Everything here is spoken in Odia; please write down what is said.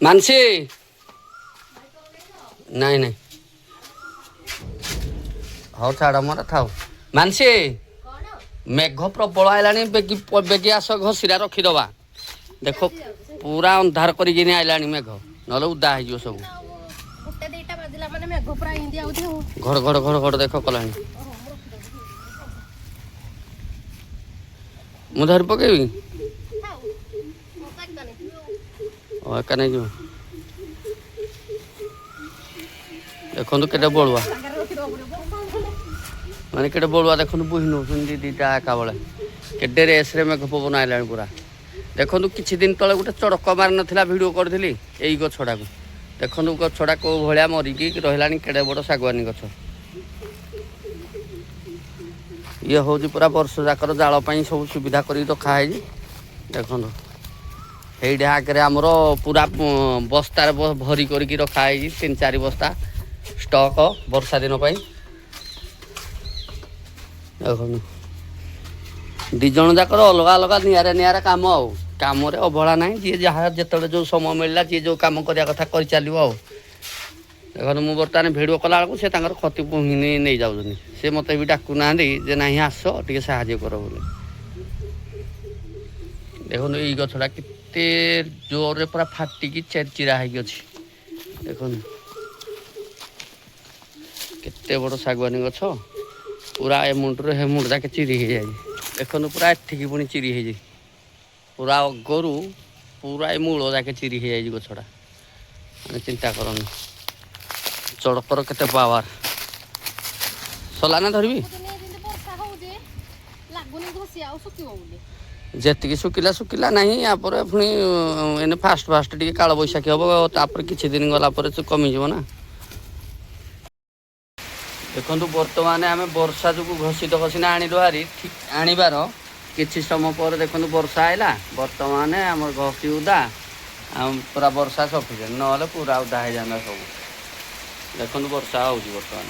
ମାନସି, ନାଇଁ ନାଇଁ, ହଉ ଛାଡ଼, ମୋର ଥାଉ। ମାନସି, ମେଘ ପ୍ରବଳ ଆଇଲାଣି। ବେଗି ବେଗି ଆସ, ଘଷିରା ରଖିଦବା। ଦେଖ, ପୁରା ଅନ୍ଧାର କରିକିନି ଆଇଲାଣି ମେଘ, ନହେଲେ ଉଦା ହେଇଯିବ ସବୁ। ଗୋଟେ ଦିଟା ବାଜିଲା ମାନେ ମେଘ ପୁରା ଏମିତି ଆଉଛି ଆଉ। ଘଡ଼ ଘଡ଼ ଘଡ଼ ଘଡ଼ ଦେଖ କଲାଣି। ମୁଁ ଧରି ପକେଇବି? ଥାଉ, ମୁଁ ତ ଏକା ନେଇଯିବି ଆଉ। ଓ, ଏକା ନେଇଯିବ। ଦେଖନ୍ତୁ କେତେ ବଳୁଆ। ଜାଗାରେ ରଖିଦେବାକୁ ପଡ଼ିବ। ମାନେ କେତେ ବଳୁଆ ଦେଖନ୍ତୁ, ବୋହି ନେଉଛନ୍ତି ଦି ଦିଟା ଏକା ବେଳେ। କେତେ ରେସ୍ରେ ମେଘ ପବନ ଆଇଲାଣି ପୁରା। ଦେଖନ୍ତୁ, କିଛି ଦିନ ତଳେ ଗୋଟେ ଚଡ଼କ ମାରିନଥିଲା, ଭିଡ଼ିଓ କରିଥିଲି ଏଇ ଗଛଟାକୁ। ଦେଖନ୍ତୁ, ଗଛଟା କେଉଁ ଭଳିଆ ମରିକି ରହିଲାଣି। କେଡ଼େ ବଡ଼ ଶାଗୁଆନୀ ଗଛ ଇଏ ହେଉଛି। ପୁରା ବର୍ଷ ଯାକର ଜାଳ ପାଇଁ ସବୁ ସୁବିଧା କରିକି ରଖା ହେଇଛି। ଦେଖନ୍ତୁ, ଏଇଠି ଆଗରେ ଆମର ପୁରା ବସ୍ତାରେ ଭରି କରିକି ରଖା ହେଇଛି, ତିନି ଚାରି ବସ୍ତା ଷ୍ଟକ୍ ବର୍ଷା ଦିନ ପାଇଁ। ଦେଖନ୍ତୁ, ଦି ଜଣ ଯାକର ଅଲଗା ଅଲଗା ନିଆରା ନିଆରା କାମ, ଆଉ କାମରେ ଅବହେଳା ନାହିଁ। ଯିଏ ଯାହା ଯେତେବେଳେ ଯେଉଁ ସମୟ ମିଳିଲା, ଯିଏ ଯେଉଁ କାମ କରିବା କଥା କରିଚାଲିବ। ଆଉ ଦେଖନ୍ତୁ, ମୁଁ ବର୍ତ୍ତମାନ ଭିଡ଼ିଓ କଲାବେଳକୁ ସେ ତାଙ୍କର ଖତି ପୁଣି ନେଇଯାଉଛନ୍ତି। ସେ ମୋତେ ବି ଡାକୁନାହାନ୍ତି ଯେ ନାହିଁ, ଆସ ଟିକେ ସାହାଯ୍ୟ କର ବୋଲି। ଦେଖନ୍ତୁ, ଏଇ ଗଛଟା କେତେ ଜୋରରେ ପୁରା ଫାଟିକି ଚିରା ହେଇକି ଅଛି। ଦେଖନ୍ତୁ, କେତେ ବଡ଼ ଶାଗୁଆନୀ ଗଛ, ପୁରା ଏ ମୁଣ୍ଡରୁ ହେ ମୁଣ୍ଡ ଯାକେ ଚିରି ହେଇଯାଇଛି। ଦେଖନ୍ତୁ, ପୁରା ଏଠିକି ପୁଣି ଚିରି ହେଇଯାଇଛି, ପୁରା ଅଗରୁ ପୁରା ଏ ମୂଳ ଯାକେ ଚିରି ହେଇଯାଇଛି ଗଛଟା। ମାନେ ଚିନ୍ତା କରନ୍ତୁ, ଚଡ଼କର କେତେ ପାୱାର। ସଲା ନା ଧରିବି? ସବୁଦିନ ଯେମିତି ବର୍ଷା ହଉଛି, ଲାଗୁନି ଘଷି ଆଉ ଶୁଖିବ ବୋଲି। ଯେତିକି ଶୁଖିଲା ଶୁଖିଲା ନାହିଁ। ୟାପରେ ପୁଣି ଏନେ ଫାଷ୍ଟ ଫାଷ୍ଟ ଟିକେ କାଳବୈଶାଖୀ ହବ, ତାପରେ କିଛି ଦିନ ଗଲା ପରେ ସେ କମିଯିବ ନା। ଦେଖନ୍ତୁ, ବର୍ତ୍ତମାନ ଆମେ ବର୍ଷା ଯୋଗୁଁ ଘଷି ତ ଘଷିନା ଆଣିଲୁ ହାରି। ଠିକ ଆଣିବାର କିଛି ସମୟ ପରେ ଦେଖନ୍ତୁ ବର୍ଷା ଆଇଲା। ବର୍ତ୍ତମାନ ଆମର ଘଷି ଉଦା ଆଉ ପୁରା ବର୍ଷା ସଫିସିଏଣ୍ଟ, ନହେଲେ ପୁରା ଉଦା ହେଇଯାନ୍ତା ସବୁ। ଦେଖନ୍ତୁ, ବର୍ଷା ହେଉଛି ବର୍ତ୍ତମାନ।